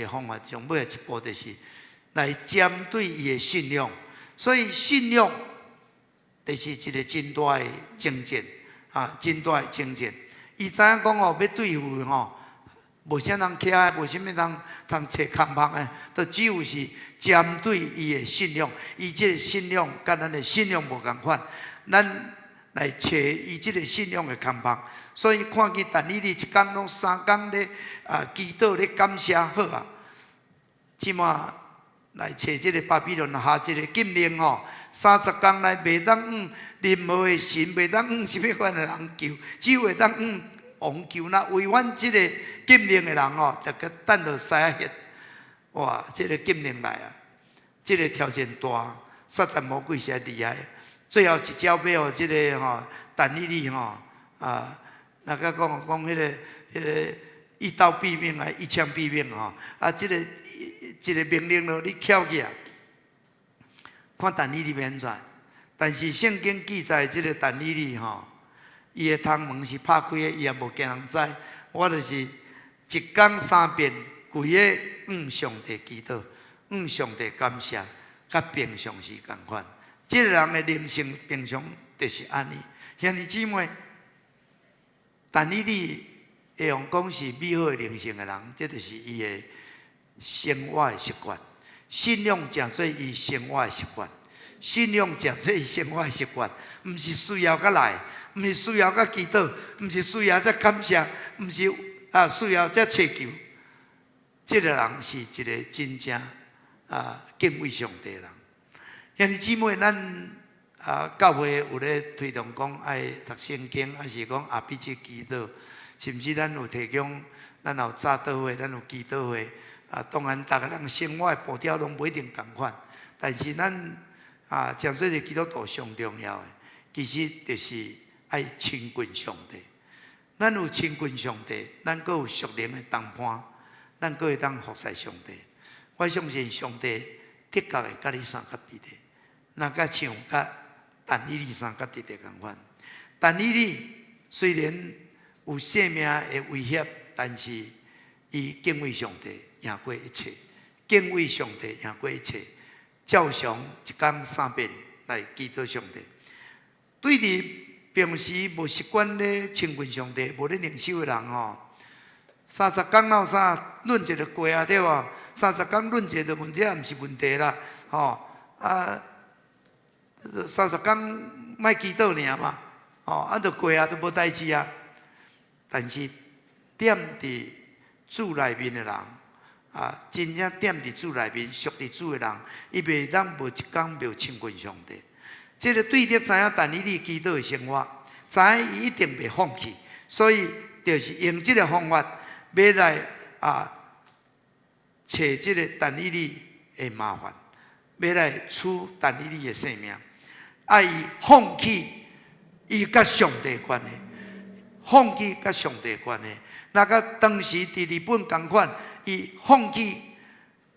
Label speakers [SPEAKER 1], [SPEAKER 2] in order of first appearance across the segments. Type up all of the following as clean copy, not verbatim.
[SPEAKER 1] 個方法，上尾一步就是來針對伊的信仰。所以信仰就是一個真大的爭戰啊，真大的爭戰。伊知影講哦，欲對付吼，無啥人徛，無啥物人通揣空棒的，就只有是針對伊的信仰。伊這個信仰佮咱的信仰無仝款，咱來揣伊這個信仰的空棒。所以看見但以理一工攏三工咧啊祈禱咧感謝好啊。這馬來揣這個巴比倫下一個禁令吼，30工內袂當向任何的神，袂當向啥物款的人求，只有會當向王求。若違反這個禁令的人吼，就閣等落獅仔血。哇！這個禁令來啊，這個挑戰大，撒旦魔鬼實在厲害。最後一招欲予這個吼，但以理吼啊，那個講講彼個一刀斃命啊，一槍斃命吼啊！這個一個命令咯，你翹起來，看但以理欲按怎。但是聖經記載這個但以理吼，伊的窗門是拍開的，伊也無驚人知。我就是一工三遍跪咧向上帝祈禱，向上帝感謝，佮平常時仝款。這個人的靈性平常就是按呢。兄弟姊妹，但以理會用講是美好的靈性的人，這就是伊的生活的習慣。信仰成做伊生活的習慣，信仰成做伊生活的習慣，毋是需要才來，毋是需要才祈禱，毋是需要才感謝，毋是啊需要才祈求。這個人是一個真正啊敬畏上帝的人。兄弟姊妹，咱啊教會有咧推動講愛讀聖經，抑是講 RPG 祈禱，甚至咱有提供，咱有早禱會，咱有祈禱會。啊，當然，逐個人生活的步調攏無一定仝款，但是咱啊，成做一個基督徒上重要的，其實就是愛親近上帝。咱有親近上帝，咱閣有屬靈的同伴，咱閣會當服侍上帝。我相信上帝的確會佮你相佮彼得，若佮像佮但以理相佮彼得仝款。但以理雖然有性命的威脅，但是伊敬畏上帝，贏過一切，敬畏上帝贏過一切，照常一工三遍來祈禱上帝。對佇平時無習慣咧親近上帝、無咧靈修的人吼，三十工鬧啥忍一下過啊，對無？三十工忍一下就問這毋是問題啦，吼啊！三十工莫祈禱爾嘛，吼啊，就過啊，都無代誌啊。但是踮佇主內面的人，啊，真正踮佇主內面、屬佇主的人，伊袂當無一工無親近上帝。這個對著知影但以理祈禱的生活，知影伊一定袂放棄，所以就是用這個方法，欲來啊，揣這個但以理的麻煩，欲來取但以理的性命，愛伊放棄伊佮上帝關係，放棄佮上帝關係。若佮當時佇日本仝款，伊放棄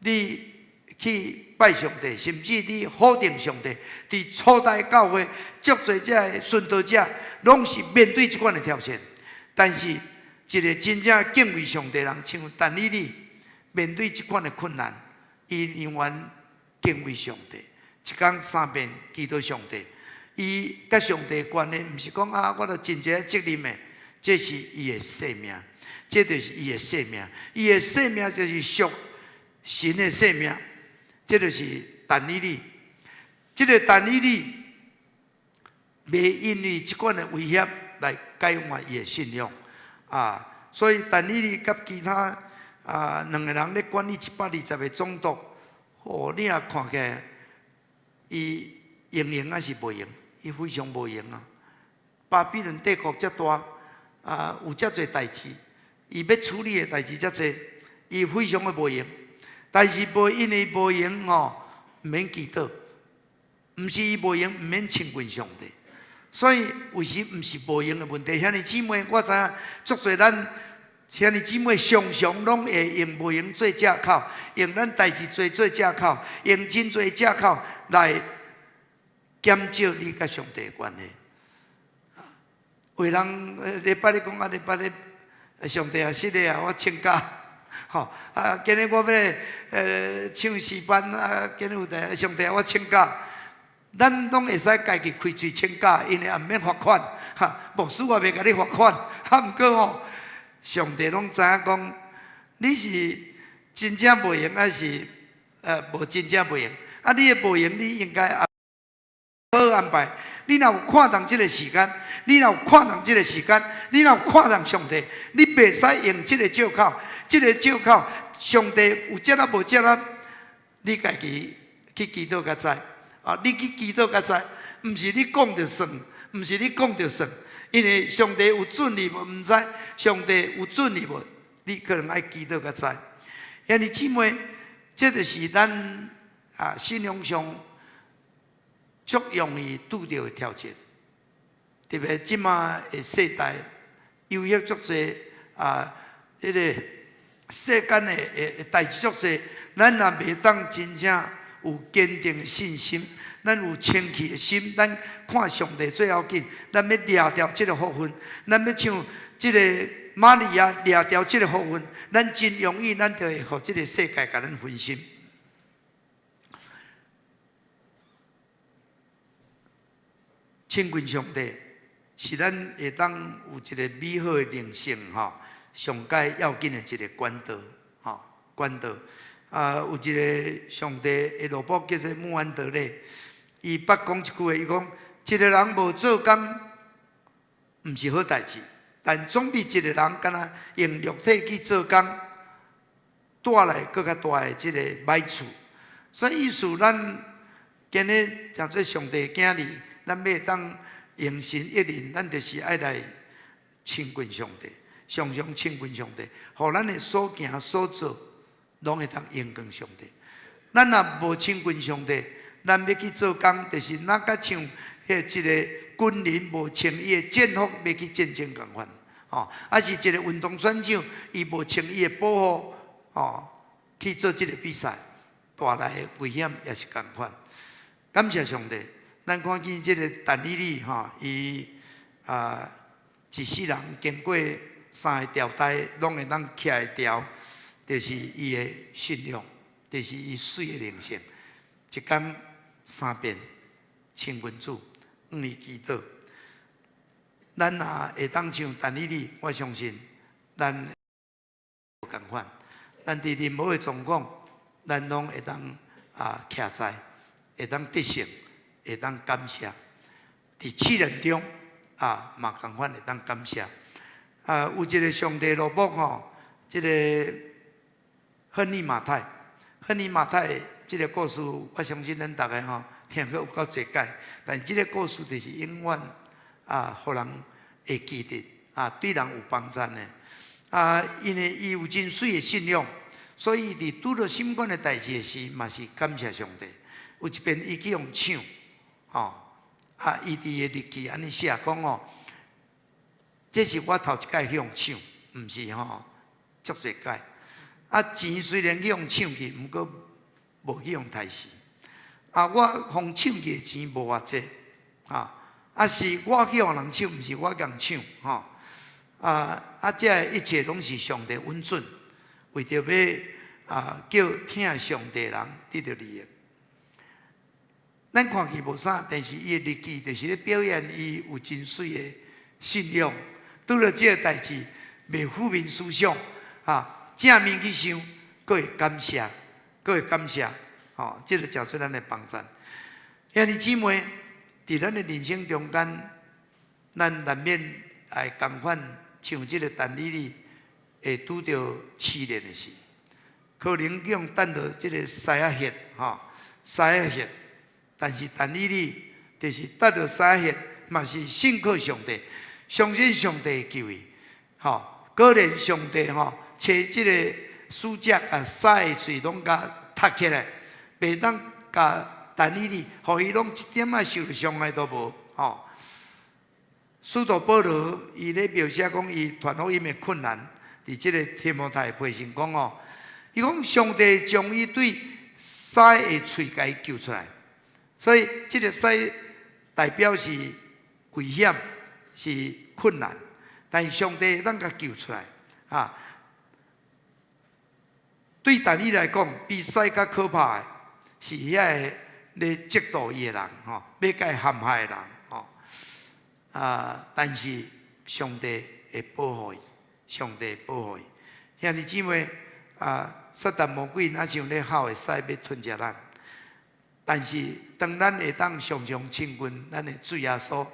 [SPEAKER 1] 你去拜上帝，甚至你否定上帝。佇初代教會，足濟這个殉道者，攏是面對這款的挑戰。但是，一個真正敬畏上帝的人，像但以理，面對這款的困難，伊仍然敬畏上帝，一工三遍祈禱上帝。伊佮上帝關係，毋是講啊，我著盡一個責任的，這是伊的生命，這就是伊的生命。伊的生命就是屬神的生命，這就是但以理。這個但以理，袂因為這款的威脅來改換伊的信仰啊。所以但以理佮其他啊兩個人咧管理120個總督，哦，你若看起來，伊閒閒抑是無閒？伊非常無閒啊！巴比倫帝國遮大，啊，有遮濟代誌，伊欲處理的代誌遮濟，伊非常的無閒。但是無因為無閒吼，毋免祈禱，毋是伊無閒，毋免親近上帝。所以有時毋是無閒的問題。兄弟姊妹，我知影足濟咱兄弟姊妹常常攏會用無閒做借口，用咱代誌濟做借口，用真濟借口來減少你佮上帝的關係。有人禮拜日講啊，禮拜日上帝也是的啊，我請假，吼啊！今日我欲唱詩班啊，今日有佇上帝我請假，咱攏會使家己開喙請假，因為也毋免罰款，哈，牧師也袂共你罰款，啊，毋過吼，上帝攏知影講，你是真正無閒，抑是無真正無閒？啊，你的無閒，你應該好安排。你若有看重這个時間，你若有看重這个時間，你若有看重上帝，你袂使用這个借口，這个借口，上帝有接納無接納，你家己去祈禱才知。啊，你去祈禱才知，毋是你講就算，毋是你講就算，因為上帝有准你無？毋知，上帝有准你無？你可能愛祈禱才知。兄弟姊妹，這就是咱信仰上足容易拄著的挑戰，特別這馬的世代，誘惑足濟啊，彼个世間的代誌足濟，咱若袂當真正有堅定的信心，咱有清氣的心，咱看上帝最要緊，咱欲掠牢這个福分，咱欲像這个瑪利亞掠牢這个福分，咱真容易，咱就會予這个世界共咱分心。親近上帝是咱會當有一个美好的靈性吼，上蓋要緊的一个管道吼，管道。啊，有一个上帝的奴僕叫做穆安德烈，伊捌講一句話，伊講：一个人無做工，毋是好代誌，但總比一个人敢若用肉體去做工，帶來閣較大的這个歹處。所以意思，咱今日誠做上帝的囝兒，咱欲當榮神益人，咱就是愛來親近上帝，常常親近上帝，予咱的所行所做，攏會當榮光上帝。咱若無親近上帝，咱欲去做工，就是若較像彼一个軍人無穿伊的戰服，欲去戰爭仝款，吼，抑是一个運動選手，伊無穿伊的保護，吼，去做這个比賽，帶來的危險也是仝款。感謝上帝。咱看見這个但以理吼，伊一世人經過三个朝代，攏會當徛會牢，就是伊的信仰，就是伊媠的靈性。一工三遍親近主，向伊祈禱。咱若會當像但以理，我相信咱無仝款。咱佇任何的狀況，咱攏會當徛在，會當得勝。會當感謝，佇試煉中啊，嘛仝款會當感謝。啊，有一个上帝奴僕吼，這个亨利馬太，亨利馬太這个故事，我相信咱逐个吼聽過有夠濟擺，但是這个故事就是永遠啊，予人會記得啊，對人有幫助的。啊，因為伊有真媠的信仰，所以佇拄著心肝的代誌時，嘛是感謝上帝。有一遍伊去予搶。吼，啊！伊佇伊的日記按呢寫講哦，這是我頭一擺去予搶，毋是吼足濟擺。啊，錢雖然去予搶去，毋過無去予刣死。啊，我予搶去的錢無偌濟，啊，啊是我去予人搶，毋是我共搶，吼。啊啊！這一切攏是上帝允准，為著欲叫疼上帝的人得著利益。咱看去無啥，但是伊的日記就是咧表現伊有真媠的信仰。拄著這个代誌，袂負面思想，哈，正面去想，閣會感謝，閣會感謝，吼，這个誠做咱的幫贊。兄弟姊妹，佇咱的人生中間，咱難免會仝款像這个但以理會拄著試煉的時，可能去予擲佇這个獅仔穴，吼，獅仔穴。但是但以理就是擲佇獅仔穴，嘛是信靠上帝，相信上帝會救伊，吼，果然上帝吼，差這个使者共獅的喙攏共踢起來，袂當共但以理，予伊攏一點仔受傷害都無，吼。使徒保羅伊咧描寫講伊傳福音的困難，佇這个提摩太批信講哦，伊講上帝將伊對獅的喙共伊救出來。所以，這个獅代表是危險，是困難，但是上帝會當共救出來啊！對但以理來講，比獅較可怕的是遐个咧嫉妒伊的人，吼，欲共伊陷害的人，吼。啊！但是上帝會保護伊，上帝會保護伊。兄弟姊妹啊，撒旦魔鬼若像咧吼的獅欲吞食咱，但是當咱會當常常親近咱的主耶穌，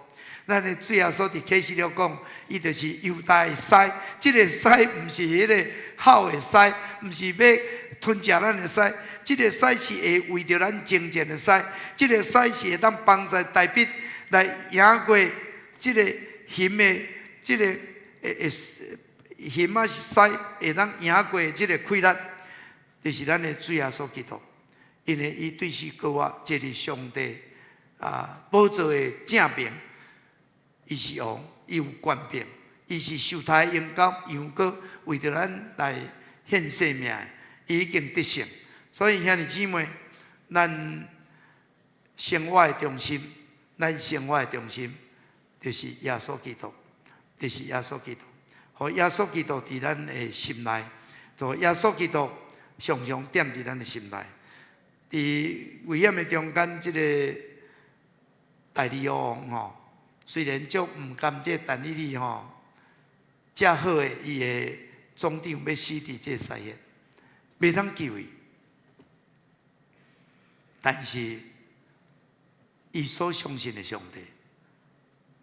[SPEAKER 1] 咱的主耶穌佇啟示錄講，伊就是猶大的獅。這個獅毋是彼个吼的獅，毋是欲吞食咱的獅。這个獅是會為著咱征戰的獅，這个獅是會當幫助大衛來贏過這个熊的，這个會會熊抑是獅會當贏過這个氣力，就是咱的主耶穌基督。因為伊對死過活，坐佇上帝啊寶座的正邊，伊是王，伊有權柄，伊是受殺的羊羔，羊羔為著咱來獻性命，伊已經得勝。所以兄弟姊妹，咱生活的中心，咱生活的中心就是耶穌基督，就是耶穌基督。予耶穌基督佇咱的心內，予耶穌基督常常踮佇咱的心內。佇危險的中間，這个大利烏王吼，雖然足毋甘這但以理吼，遮好的伊的總長欲死佇這个西現，袂當救伊。但是伊所相信的上帝，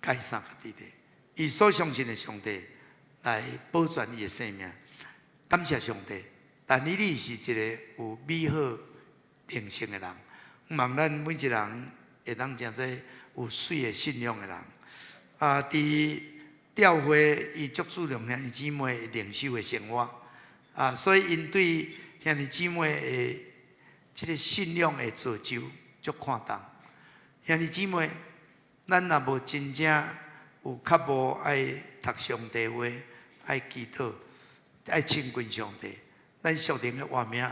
[SPEAKER 1] 共伊相佮佇咧，伊所相信的上帝來保全伊的性命。感謝上帝，但以理是一个有美好靈性的人，望咱每一个人會當成做有媠的信仰的人。啊，佇教會伊足注重兄弟姊妹靈修的生活，啊，所以𪜶對兄弟姊妹的這个信仰的造就足看重。兄弟姊妹，咱若無真正有渴慕愛讀上帝話、愛祈禱、愛親近上帝，咱屬靈的活命，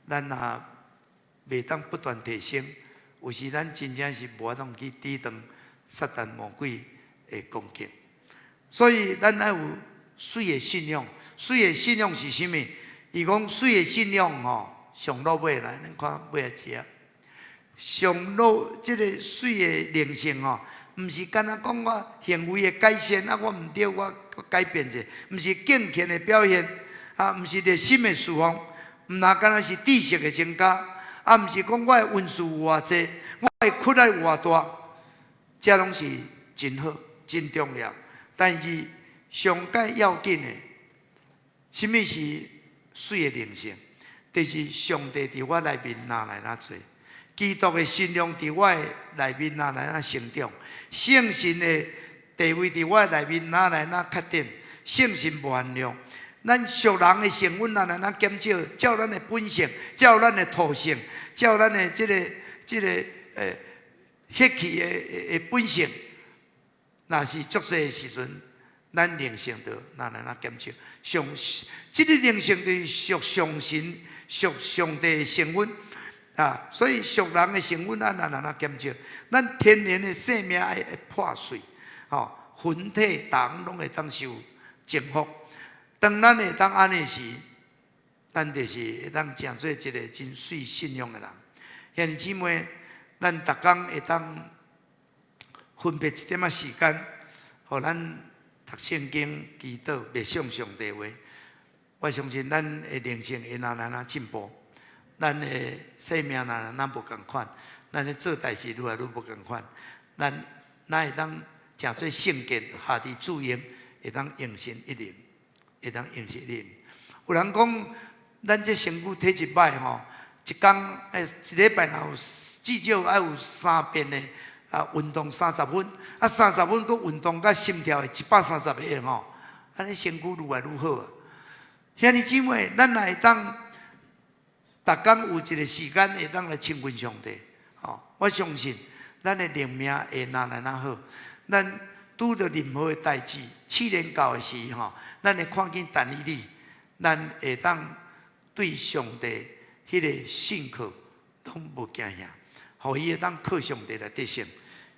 [SPEAKER 1] 咱也袂當不斷提升。有時咱真正是無法度去抵擋撒旦魔鬼的攻擊。所以咱愛有媠的信仰。媠的信仰是啥物？伊講媠的信仰吼，上落尾來，咱看尾仔節。上落這个媠的靈性吼，毋是干焦講我行為的改善啊，我毋對，我改變者，毋是敬虔的表現啊，毋是熱心的事奉，毋若干焦是知識的增加，啊，毋是講我的恩賜有偌濟，我的苦力有偌大，這攏是真好、真重要。但是上蓋要緊的，啥物是媠的靈性？就是上帝佇我內面若來若濟，基督的信仰佇我的內面若來若成長，聖神的地位佇我的內面若來若確定，聖神無限量。咱屬人的成分若來若減少，照咱的本性，照咱的土性，照咱的這个血氣的本性，若是足濟的時陣，咱靈性就若來若減少。上這个靈性就是屬上神、屬上帝的成分啊，所以屬人的成分咱若來若減少，咱天然的生命愛會破碎，吼，魂體逐項攏會當受征服。當咱會當按呢時，咱就是會當成做一个真媠信仰的人。兄弟姊妹，咱逐工會當分別一點仔時間，予咱讀聖經、祈禱、默想上帝話。我相信咱的靈性會若來若進步，咱的生命若來若無仝款，咱咧做代誌愈來愈無仝款。咱若會當成做聖潔，下佇主榮，會當榮神益人，會當榮神益人。有人講，咱這身軀體質歹吼，一工欸一禮拜若有至少愛有三遍的啊運動三十分，啊三十分閣運動甲心跳會130下吼，按呢身軀愈來愈好啊。兄弟姊妹，咱若會當逐工有一个時間會當來親近上帝，吼，我相信咱的靈命會若來若好。咱拄著任何的代誌試煉到的時吼，咱會看見但以理，咱會當對上帝彼个信靠攏無驚嚇，予伊會當靠上帝來得勝。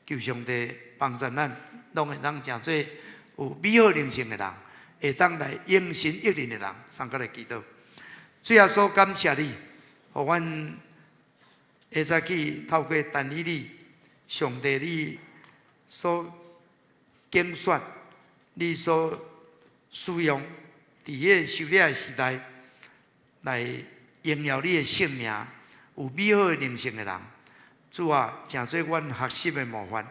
[SPEAKER 1] 求上帝幫助咱，攏會當成做有美好靈性的人，會當來榮神益人的人，送過來祈禱。主耶穌感謝你，予阮會使去透過但以理，上帝你所揀選，你所使用，佇彼个收掠的時代來榮耀你的聖名，有美好的靈性的人。主啊，成做阮學習的模範，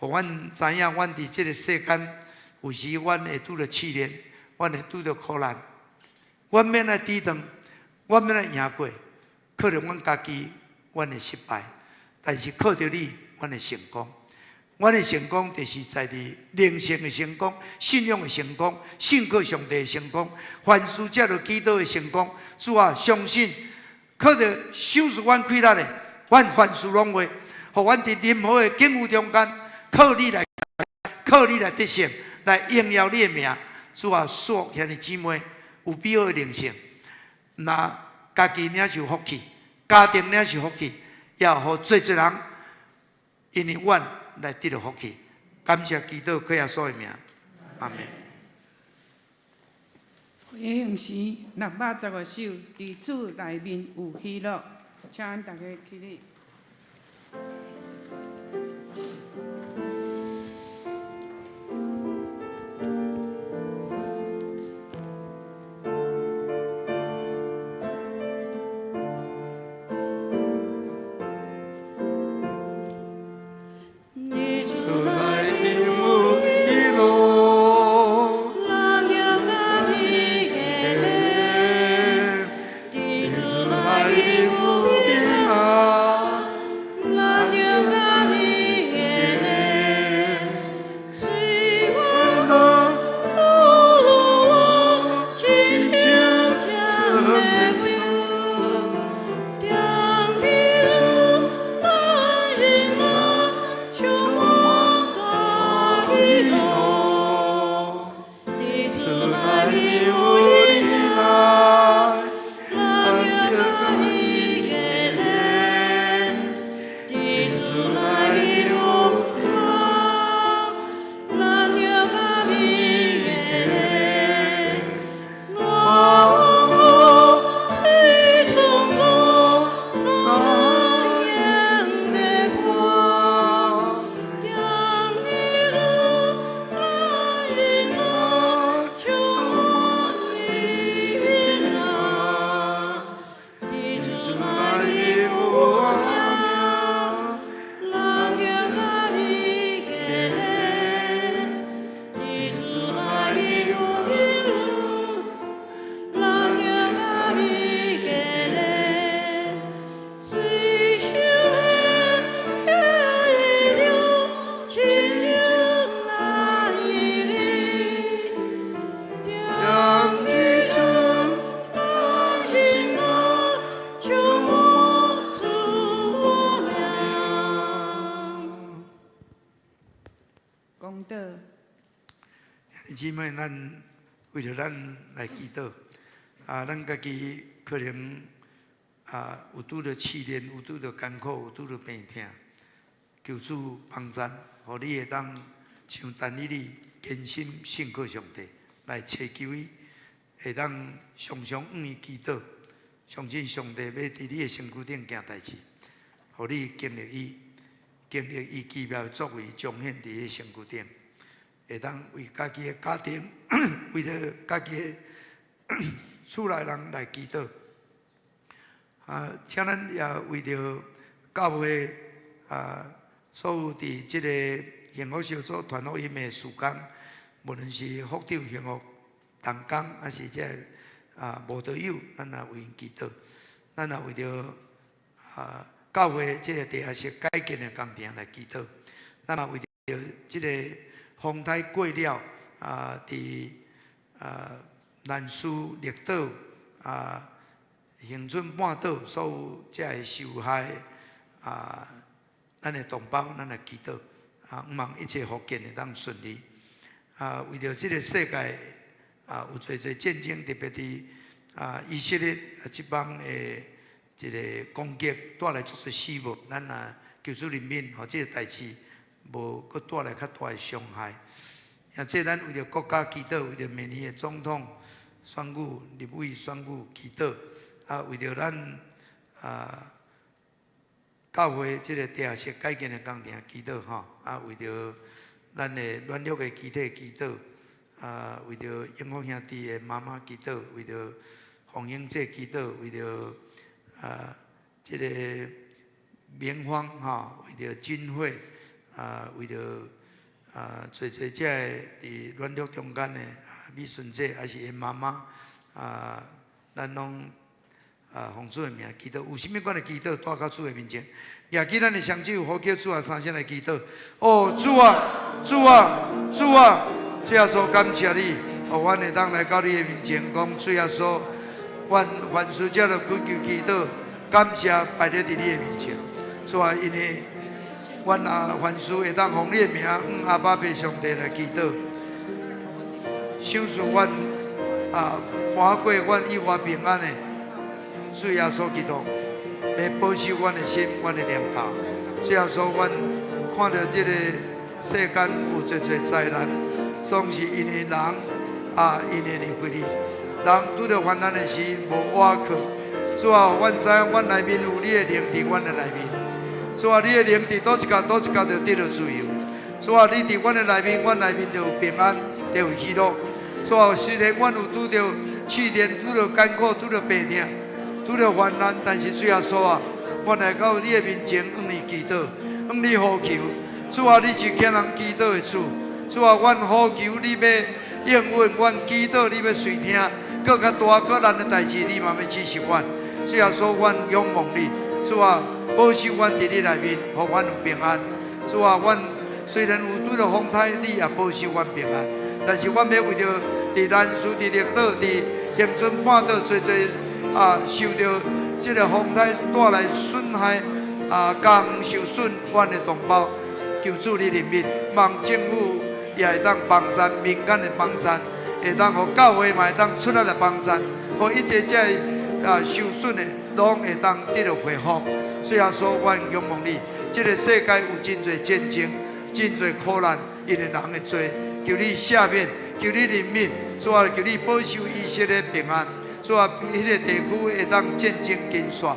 [SPEAKER 1] 予阮知影，阮佇這个世間，有時阮會拄著試煉，阮會拄著苦難，阮免來抵擋，阮免來贏過，可能阮家己阮會失敗，但是靠著你，阮會成功。阮的成功就是在佇靈性的成功、信仰的成功、信靠上帝的成功、凡事藉著祈禱的成功。主啊，相信靠著賞賜阮氣力的，阮凡事攏會，予阮佇任何的境遇中間，靠你來，靠你來得勝，來榮耀你的名。主啊，賜福兄弟姊妹有美好的靈性，若家己領受福氣，家庭領受福氣，也予濟濟人因為阮來得著福氣。感謝基督，靠耶穌的名，阿們。
[SPEAKER 2] 回應詩615首，佇主內面有喜樂，請咱大家起立。公道。
[SPEAKER 1] 姊妹，咱為著咱來祈禱啊！咱家己可能啊有拄著試煉，有拄著艱苦，有拄著病痛，求主幫贊，予你會當像但以理堅心信靠上帝，來尋求伊，會當常常向伊祈禱，相信上帝欲佇你的身軀頂行代誌，予你經歷伊，經歷伊奇妙的作為，彰顯佇你的身軀頂。會當為家己的家庭，為著家己的厝內人來祈禱。啊，請咱也為著教會啊，所有佇這个幸福小組傳福音的事工，無論是福長幸福同工，抑是這个啊慕道友，咱也為𪜶祈禱。咱也為著啊教會這个地下室改建的工程來祈禱。咱也為著這个風颱過了啊，佇啊南勢綠島啊、恆春半島所有這个受害啊，咱的同胞，咱來祈禱啊，望一切復建會當順利。啊，為著這个世界啊，有濟濟戰爭，特別佇啊以色列這邦的一个攻擊，帶來足濟死亡，咱也求主憐憫，予這个代誌無閣帶來較大的傷害。啊，這咱為著國家祈禱，為著明年的總統選舉、立委選舉祈禱。啊，為著咱啊教會這个地下室改建的工程祈禱吼，啊，為著咱的軟弱的肢體祈禱，啊，為著永福兄弟的媽媽祈禱，為著鳳英姐祈禱，為著啊這个明芳吼，為著金慧啊，為著啊濟濟這个佇軟弱中間的美順姐，還是𪜶媽媽啊，咱攏啊奉主的名祈禱，有啥物款的祈禱帶到主的面前，舉起咱的雙手，呼叫主啊，三聲來祈禱。哦，主啊，主啊，主啊，主耶穌感謝你，予阮會當來到你的面前，講主耶穌，阮凡事藉著懇求祈禱，感謝擺佇你的面前。主啊，因為阮啊凡事會當奉你的名，向阿爸父上帝來祈禱，賞賜阮啊，瞞過阮意外平安的。主耶穌基督，來保守阮的心，阮的念頭。主耶穌，阮看著這个世間有濟濟災難，總是因為人啊，因為離開你，人拄著患難的時無倚靠。主啊，阮知影阮內面有你的靈佇阮的內面。主啊，你的靈佇佗一角，佗一角就得著自由。主啊，你佇阮的內面，阮內面就有平安，就有喜樂。主啊，雖然阮有拄著試煉，拄著艱苦，拄著病痛，拄著患難，但是主耶穌啊，阮來到你的面前，向你祈禱，向你呼求。主啊，你是聽人祈禱的主。主啊，阮呼求你欲應允，阮祈禱你欲垂聽。閣較大、閣難的代誌，你嘛欲指示阮。主耶穌，阮仰望你。主啊，保守阮佇你內面，予阮有平安。主啊，阮雖然有拄著風颱，你也保守阮平安。但是阮欲為著佇蘭嶼、佇綠島、佇恆春半島，濟濟啊受著這个風颱帶來損害啊，家園受損，阮的同胞，求主你憐憫，望政府也會當幫贊，民間的幫贊，會當予教會嘛會當出力來幫贊，予一切這个啊受損的，攏會當得著恢復。主耶穌，阮仰望你，這个世界有真濟戰爭，真濟苦難，因為人的罪，求你赦免，求你憐憫，主啊，求你保守以色列平安。主啊，彼个地區會當戰爭結束。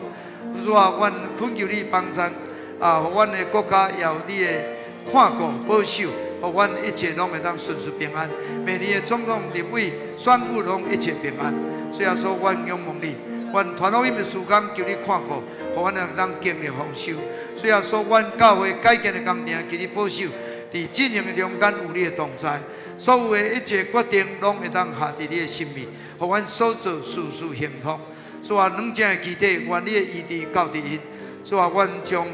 [SPEAKER 1] 主啊，阮懇求你幫贊，啊，予阮的國家也有你的看顧保守，予阮一切攏會當順遂平安。明年的總統、立委選舉攏一切平安。主耶穌，阮仰望你，阮傳福音的事工求你看顧，予阮會當經歷豐收。主耶穌，阮教會改建的工程求你保守，佇進行的中間有你的同在，所有的一切決定攏會當合佇你的心意。予阮所做事事亨通。主啊，軟正的肢體，願你的醫治到佇𪜶。主啊，阮將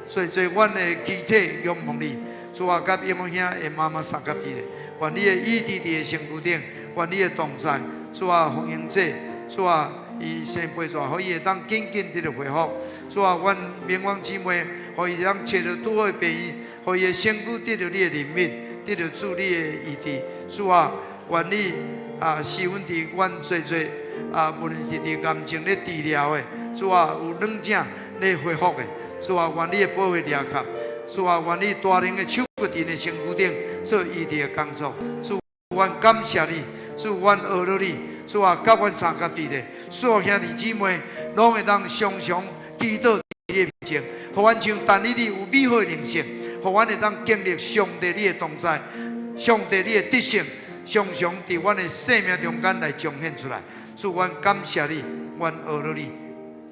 [SPEAKER 1] 濟濟阮的肢體仰望你。主啊，佮永福兄的媽媽相佮佇咧，願你的醫治佇伊身軀頂，願你的同在。主啊，鳳英姐，主啊，伊生陪帶，予伊會當緊緊得著恢復。主啊，阮明芳姊妹，予伊會當揣著拄好的病院，予伊的身軀得著你的憐憫，得著主你的醫治。主啊，願你啊，賜阮佇阮濟濟啊，無論是佇癌症咧治療的，主啊，有軟正咧恢復的，主啊，願你的保血掠及，主啊，願你大能的手閣佇𪜶的身軀頂做醫治的工作。主，阮感謝你，主，阮阿羅你，主啊，佮阮相佮佇咧，所有兄弟姊妹攏會當常常祈禱佇你的面前，予阮像但以理有美好的靈性，予阮會當經歷上帝你的同在，上帝你的得勝。常常佇阮的生命中間來彰顯出來。主，阮感謝你，阮阿羅你，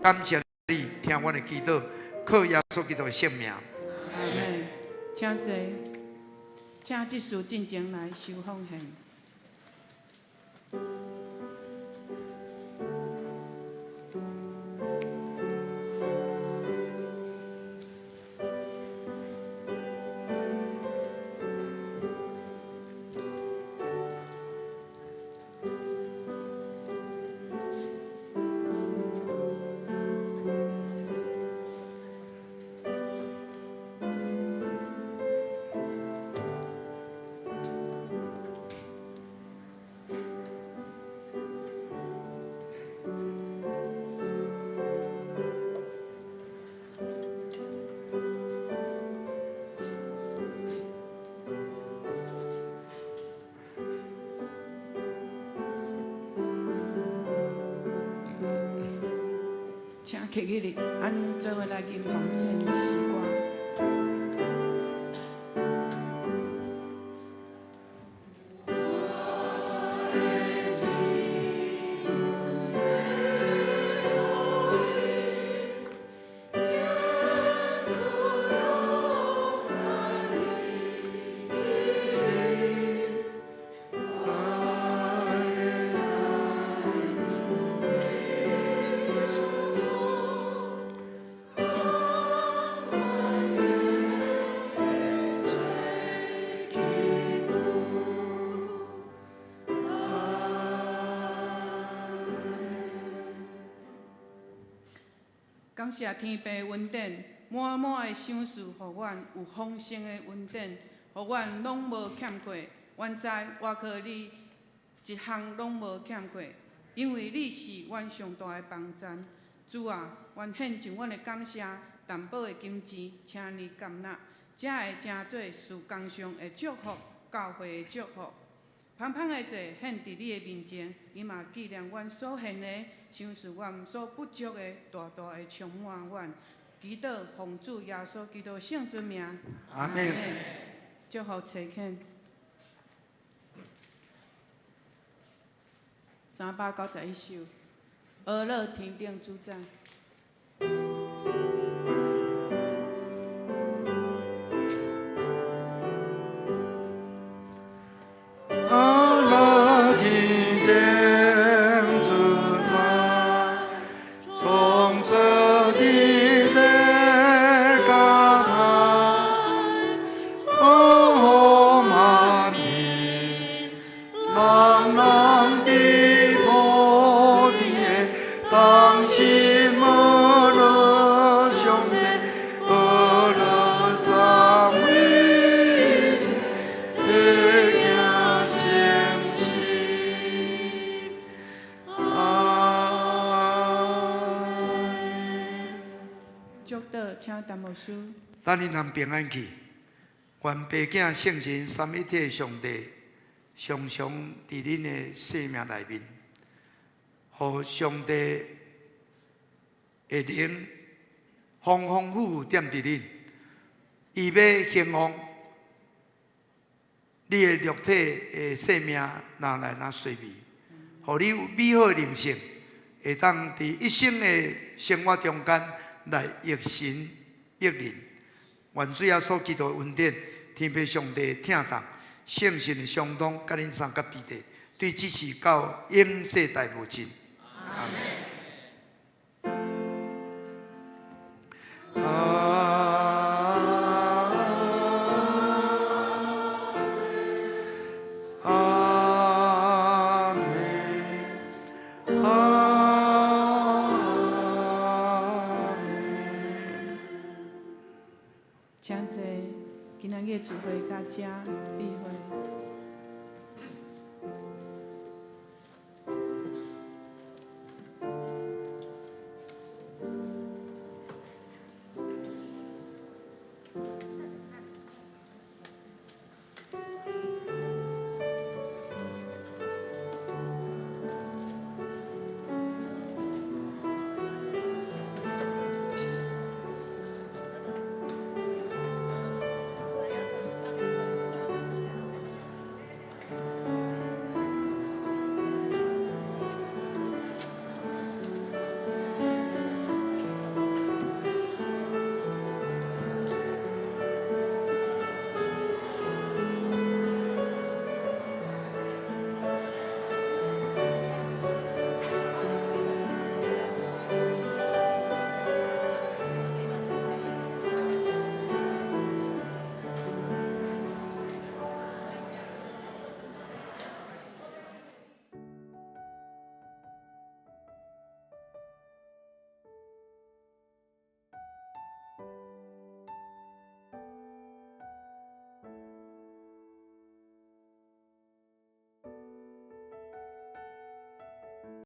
[SPEAKER 1] 感謝你聽阮的祈禱，靠耶穌基督的聖名。
[SPEAKER 2] 阿們。請坐，請執事進前來收奉獻。請起起立，咱做伙來吟奉獻詩歌。感謝天父恩典，滿滿的賞賜，予阮有豐盛的恩典，予阮攏無欠缺。阮知倚靠你，一項攏無欠缺，因為你是阮上大的幫贊。主啊，阮獻上阮的感謝，淡薄的金錢，請你接納，才會成做事工上的祝福，教會的祝福。芳芳的祭獻佇你的面前，你嘛紀念阮所獻的，賞賜阮所不足的，大大的充滿阮。祈禱奉主耶穌基督聖尊名。
[SPEAKER 1] 阿們。
[SPEAKER 2] 祝福齊勸。391首，阿樂天頂主宰。
[SPEAKER 1] 阿樂天頂主宰，創造天地甲海，哦萬民，人人佇普天的同心阿樂上帝，阿樂三位一體的行聖事。阿們。
[SPEAKER 2] 祝禱，請陳牧師。
[SPEAKER 1] 咱恁通平安去，願父囝聖神三一體的上帝，常常佇恁的生命內面，予上帝的靈豐豐富富踮佇恁，伊欲興旺你的肉體的生命，若來若衰微，予你有美好的靈性，會當佇一生的生活中間來益神益人。願主耶穌基督的恩典、天父上帝的疼痛、聖神的相通，佮恁三佮彼得，對這時到永世代無盡。阿們。阿們，阿們。
[SPEAKER 2] 請坐，今仔日聚會到這閉會。